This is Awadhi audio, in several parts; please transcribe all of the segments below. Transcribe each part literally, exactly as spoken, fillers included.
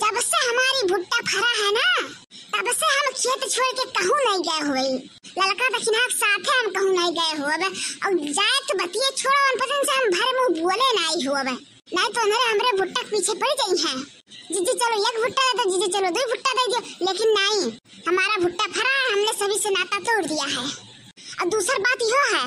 जब से हमारी भुट्टा फरा है ना, तब से हम खेत छोड़ के कहूँ नहीं गए हुए। ललका दखिनहा के साथे हम कहूँ नहीं गए हुए। और जाए तो बतिये छोड़ो, उन पतन से हम भर मुँह बोले नहीं हुए। नहीं तो उन्हें हमरे भुट्टा के पीछे पड़ गई हैं। जीजी चलो एक भुट्टा दे दो, जीजी चलो दो भुट्टा दे दो, लेकिन नहीं, हमारा भुट्टा फरा है, हमने सभी से नाता तोड़ दिया है। और दूसर बात यो है,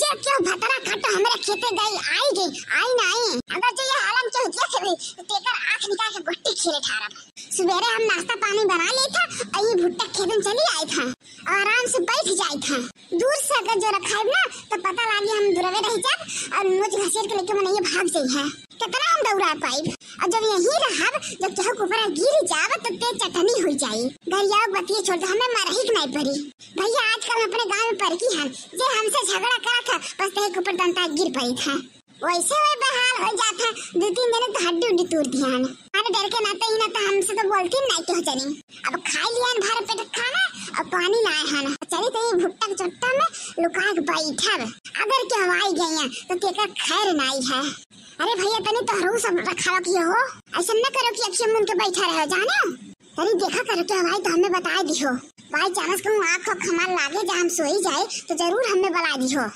जे केहू भतरा काटो हमरे खेते गई, आई गई, आई नहीं, अगर जो ये हालन केहू देख ली, तो तेकर आँख निकाल के गोटी खेले ठारब। सुबेरे हम नाश्ता पानी बना लेई था, और ये भुट्टा खेतन चली आई था, और आराम से बैठ जाई था। दूर से अगर जो रखाइब ना, तो पता लागी हम दुरवे रह जाब, और नोच घसीट के लेके मनैया भाग जाई है। कितना हम दौड़ा पाइब? और जब यहीं रहब, जब केहू के ऊपर गिर जाब, तो ते चटनी हो जाई। गरिया बतिये छोड़ दे, हमें मरही के नहीं पड़ी। भैया, आजकल अपने गांव में परकी हन, जे हमसे झगड़ा करत है, बस तेरे के ऊपर दंता गिर पड़ी था। वैसे वही बेहाल हो जात है, दो तीन दिन तो हड्डी उड्डी तोड़ दिया हन। अरे डर के ना तो, ई ना तो हमसे तो बोलती नहीं क्यों चली। अब खाई लिया हन भर पेट खाना और पानी लाए हन। चली तो ये भुट्टा के चट्टा में लुका के बैठब। अगर केहू आई गई है, तो तेकर खैर नहीं है। अरे भैया, तनी तोहरो सब रखावा कियो हो, ऐसा न करो कि अखिया मूंद के बैठा रहो, जाने? तनी देखा करो, केहू आई तो हमें बताए दिहो। By chance कहूँ आँख वाँख हमार लागे, जा हम सोई जाए, तो जरूर हमें बुला दिहो।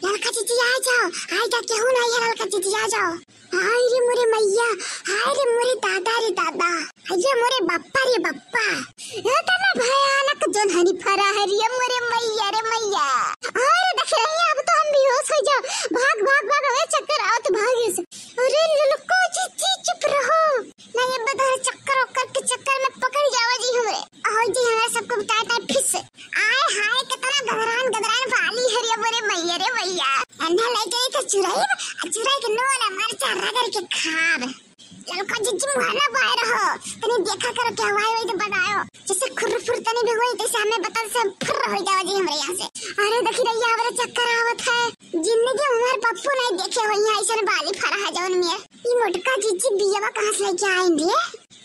ललका जीजी आ जाओ, आई का केहू नहीं है, ललका जीजी आ जाओ। हाय रे मोरे मैया, हाय रे मोरे दादा रे दादा, हाय रे मोरे बप्पा रे बप्पा। ये तना भयानक जोन हनी फरा है रे मोरे मैया रे मैया। अरे देख रही है, अब तो हम बेहोश हो जाओ। भाग, भाग, भाग, हमें चक्कर आवत भाग इस। अरे ललको जीजी चुप रहो। ना ये बदर चक्कर ओकर के चक्कर में पकड़ जावा जी हमरे। आओ जी हमारे सबको बताए ताए फिर से। आय हाय, कितना गदरान गदरान बाली है रे मोरे मैया रे मैया। अन्ना लेके एक चुराई, चुराई के नोला मरचा रगड़ के खाब। ललका जीजी मुहाना बाय रहो, तनी देखा करो केहू आई वही तो बतायो। जैसे खुर फुर तनी भी हुई, तैसे हमें बता से हम फुर हो जाओ जी हमरे यहाँ से। अरे देखी रही है, हमारे चक्कर आवत है। जिंदगी में हमारे पप्पू नहीं देखे हुई है ऐसा बाली फरा है जौन में। ई मोटका जीजी बियावा कहाँ से लेके आएंगे?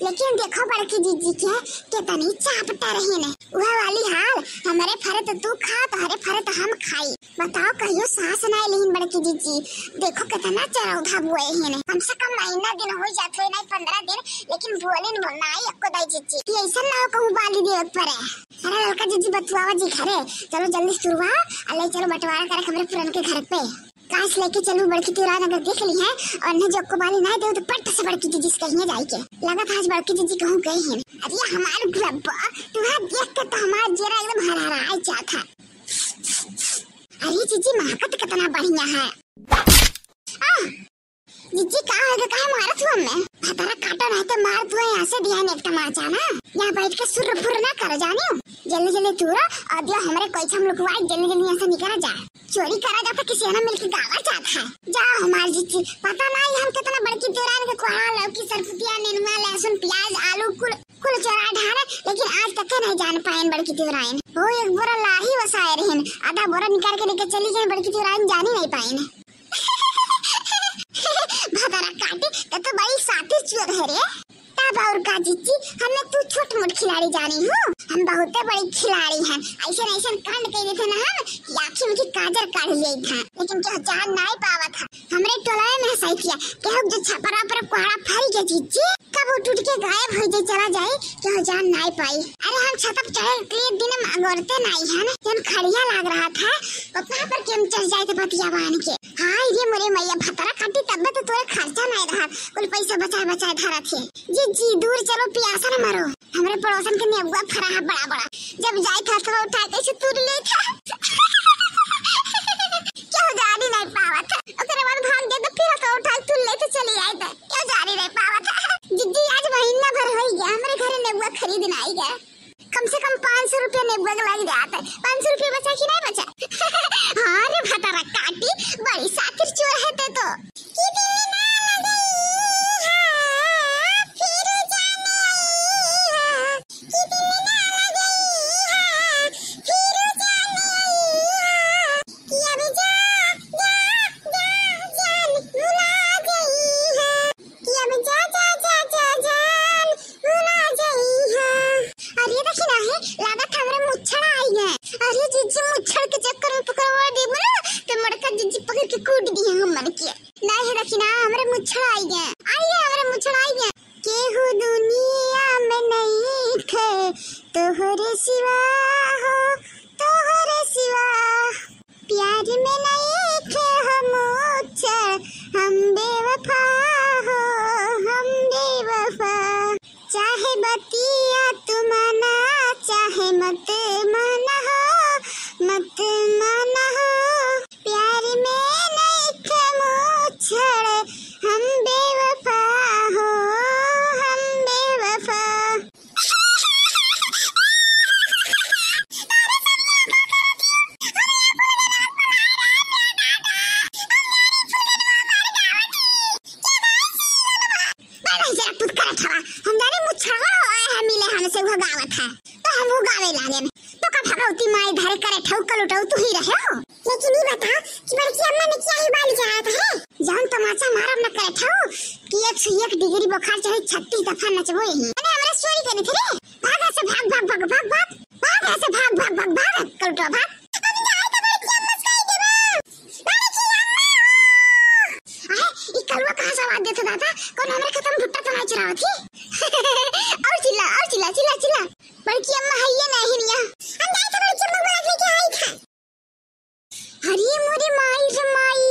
लेकिन देखो बड़की जीजी के कितनी चापटा रही ने। वह वाली हाल, हमारे फरे तो तू खा, तोहरे फरे तो हम खाई। बताओ, कहियो सास ना लेहिन बड़की जीजी। देखो कितना चरौधा बुए ही ने। कम से कम महीना दिन हो जात हो, नहीं पंद्रह दिन, लेकिन बोलिन बोल नाई अक्को दाई जीजी। कि ऐसा ना हो कहूँ बाली देवे के पड़े। अरे ललका जीजी बतुआवा जी घरे। चलो जल्दी सुरवा, अले चलो बंटवारा करे हमरे पुरन के घर पे। काश लेके चलू बड़की तिवरान अगर देख ली है और इन्हें जो अक्को बाली ना दे तो पट से बड़की जीजी से कहिए जाई के। लगत आज बड़की जीजी कहूँ गई है। अरे हमार गुलाबा, तुम्हारा देख के तो हमार जेरा एकदम हरहराए जात है। अरे जीजी महकत कितना बढ़िया है। आह! जीजी का हो गया, काहे मारत हुआ मैं? भतरा काटो नहीं तो मार तू यहाँ से दिया एक तमाचा ना। यहाँ बैठ के सुर फुर ना कर जाने। जल्दी जल्दी तू रो और दिया हमरे कोई हम लुकवाई, जल्दी जल्दी यहाँ से निकल जा। चोरी करा जाता, किसी ना मिलके गावा जाता है। जा हमार जीजी, पता नहीं हम कितना बड़की चोरान के कोहड़ा, लौकी, सरपुतिया, नेनुआ, लहसुन, प्याज, आलू कुल, कुल चोरा ढारे, लेकिन आज तक नहीं जान पाएन बड़की चोराइन। वो एक बोरा लाही वसाए रहन, आधा बोरा निकाल के लेके चली गई बड़की चोराइन, जानी नहीं पाएन। भदरा काटी, ते तो बड़ी सातिर चोर है रे। तब और का जीजी, हमें तू छोट मोट खिलाड़ी जानी हो, हम बहुते बड़ी खिलाड़ी हैं। ऐसे ऐसे कांड कह देते ना हम कि आँखी में की काजर काढ़ लिए था। लेकिन केहू जान नहीं पावा था। हमरे टोलवे में हंसाई किया, केहू जो छपरा पर कोहड़ा फरी के जीजी, कब वो टूट के गायब हो जाए, चला जाए, केहू जान नहीं पाई। अरे हम छत पर चढ़े के लिए दिन में अगोरते नहीं है ना, जन खड़िया लाग रहा था, ओकरा पर केम चढ़ जाए तो बतिया बांध के। हाय रे मोरे मैया, भतरा काटी तब तो तोरे खर्चा नहीं रहा, कुल पैसा बचाए बचाए धरा थे। जीजी दूर चलो, पियासा न मरो। हमरे पड़ोसन के नेबुआ फरा है बड़ा बड़ा, जब जाए था तो उठा के से तूर ले था। क्यों जानी नहीं पावा था, ओकरे बाद भाग गए तो फिर तो उठा के तूर ले तो चली आए थे। क्यों जानी नहीं पावा था। जीजी आज महीना भर हो गया, हमरे घरे नेबुआ खरीद नहीं गया। कम से कम पाँच सौ रुपया नेबुआ के लग जाता है। पाँच सौ रुपया बचा कि नहीं बचा? हाँ रे भतरा काटी, बड़ी सातिर चोर है ते तो। कि दिल ना लगई है, फिर जाने आई है। कि दिल ना लगई है, फिर जाने आई है। कि अब जा, जा, जा, जान भुला गई है। कि अब जा, जा, जा, जा, जान भुला जाई है। अरे देखी ना है, लागत हमरे मुच्छड़ा आई है। बतिया तू माना चाहे मत माना हो, मत माना हो। प्यार में नइखे मुछड़, हम बेवफा हो, हम बेवफा। अरे जरा टुटका रखवा, हम जाने मुछड़वा आए है मिले हमसे, वो गावत है, तो हम वो गावे लागे। तो का भगवती माई धरे करे ठौकल उठऊ तू ही रहे हो। लेकिन ये बता कि बड़की अम्मा ने क्या ही बाल जरात है? जौन तमाचा मारब न करे ठऊ कि एक सौ एक डिग्री बुखार चढ़े, छत्तीस दफा नचबो यही। अरे हमरा चोरी करे थे रे, भाग यहाँ से, भाग, भाग, भाग, भाग, भाग, भाग यहाँ से, भाग, भाग, भाग, भाग, कलुटवा भाग। हम जाए तो बड़की अम्मा से कह देबो। बड़की अम्मा हो। अरे, ई कलुआ कहाँ से आवाज देत दादा? कौन हमरे खेत में भुट्टा तो नहीं चुरावत ही? और चिल्ला, और चिल्ला, चिल्ला, चिल्ला। बड़की अम्मा है ये नहीं निया। हम जाए तो बड़की अम्मा बुला के लेके आई था। अरे मोरे माई रे माई,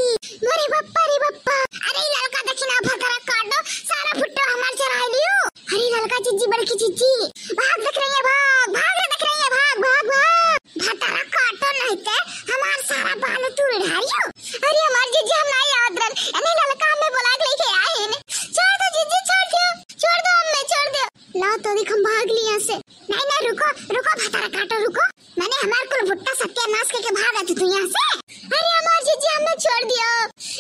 मोरे बप्पा रे बप्पा। अरे ललका देखी ना भतरा काटो, सारा भुट्टा हमार चुराई लियो। अरे ललका जिज्जी, बड़की जिज्जी, भाग देख रही है, भाग, भाग रे देख रही है, भाग, भाग, भाग। भतरा काटो नहीं ते हमार सारा बाल तू उड़ारियो। अरे हमार जिज्जी हम नहीं आवत रहन, अने ललका हमें बुला के लेके आए हैं। छोड़ दो जिज्जी, छोड़ दो, छोड़ दो हमें, छोड़ दो। लाओ तो देख हम भाग लिए यहाँ से। नहीं, नहीं, रुको, रुको, भतरा काटो, रुको। मैंने हमार कुल भुट्टा सत्यानाश करके भागा तू, तू यहाँ से। अरे हमार जिज्जी हमें छोड़ दियो।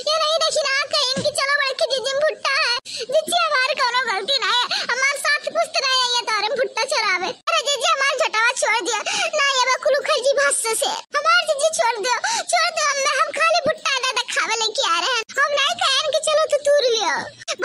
ये नहीं देखी ना कहीं कि चलो बड़की जिज्जी में भुट्टा है। जिज्जी हमार कौनो गलती ना है, हमार साथ कुछ तो नहीं है ये तारे में भुट्टा चुरावे। अरे जिज्जी हमार झटवा छोड़ दियो। ना ये बा कुल उखड़ जी भस्स से। हमार जिज्जी छोड़ दियो, छोड़ दियो हमें, हम खाली भुट्टा ना दिखावे लेके आ रहे हैं। हम नहीं कहेन कि चलो तू तूर लियो।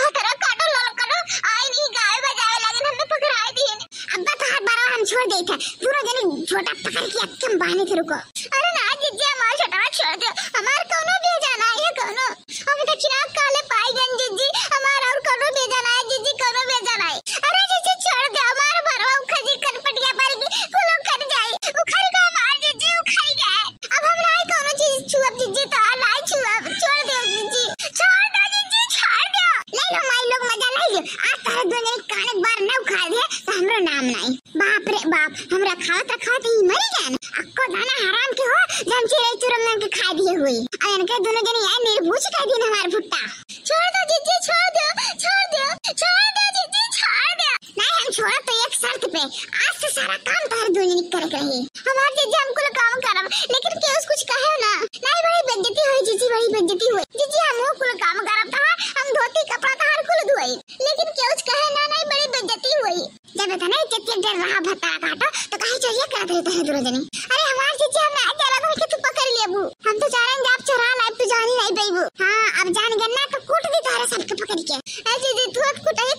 भतरा काटो लल करो, आई नहीं गावे बजावे लागन, हमें पकड़ाई दीन। अब्बा तोहार बरवा हम छोड़ देत है, दूनो जनी झोटा पकड़ के अक्के में बांधे थे, रुको। अरे ना जिज्जी, हमार छोटवा छोड़ दो, हमार कौनो बेजा ना है कौनो। हम दक्षिणा काले पाई गन जिज्जी, हमार और कौनो बेजा ना है जिज्जी, कौनो बेजा ना है। अरे जिज्जी छोड़ दो, हमार बरवा उखड़ जी, कनपटिया पर भी कुल उखड़ जाई, उखड़ गो हमार जिज्जी, उखड़ गए। अब हम नाई कौनो चीज छुअब जिज्जी, तो नाई छुअब, छोड़ दो जिज्जी, छोड़ दो जिज्जी, छोड़ दो। ले लो माई लोग मजा ले लो, आज तारे दो जने कान एक बार न उखाड़ दिए तो हमरो नाम नाई। बाप रे बाप, हम रखावत रखावत ही मरी जान। अक्को दाना हराम के हो, जब चिड़ै चुरंगन के खा दिए हुई। अब इनके दोनों जने आए निर्बुझ कह दिन हमार भुट्टा। छोड़ दो जिज्जी, छोड़ दो, छोड़ दो, छोड़ दो जिज्जी, छोड़ दो। नहीं, हम छोड़ा तो एक शर्त पे, आज से सारा काम तोहरे दोनों जने करे के रही। हमार जिज्जी हम कुल काम करब, लेकिन केहू से कुछ कहे ना। नहीं, बड़ी बेइज्जती होई जिज्जी, बड़ी बेइज्जती होई। जिज्जी हम वो कुल काम करब तोहार, हम धोती कपड़ा तोहार कुल धोई, लेकिन केहू से कहे ना, नहीं बड़ी बेइज्जती होई। जब इतना इज्जत के डर रहा भत्ता काटो, तो काहे चोरिया करत रही तोहरे दोनों जने? अरे हमार जिज्जी हम ना चला भर के तू पकड़ लेबू। हम तो चाहन जाब चोरा लाइब, तू जानी नहीं पैबू। हाँ, अब जान गन्ना तो कूट दी तोहरे सबके पकड़ के। ए जिज्जी तू कुटाई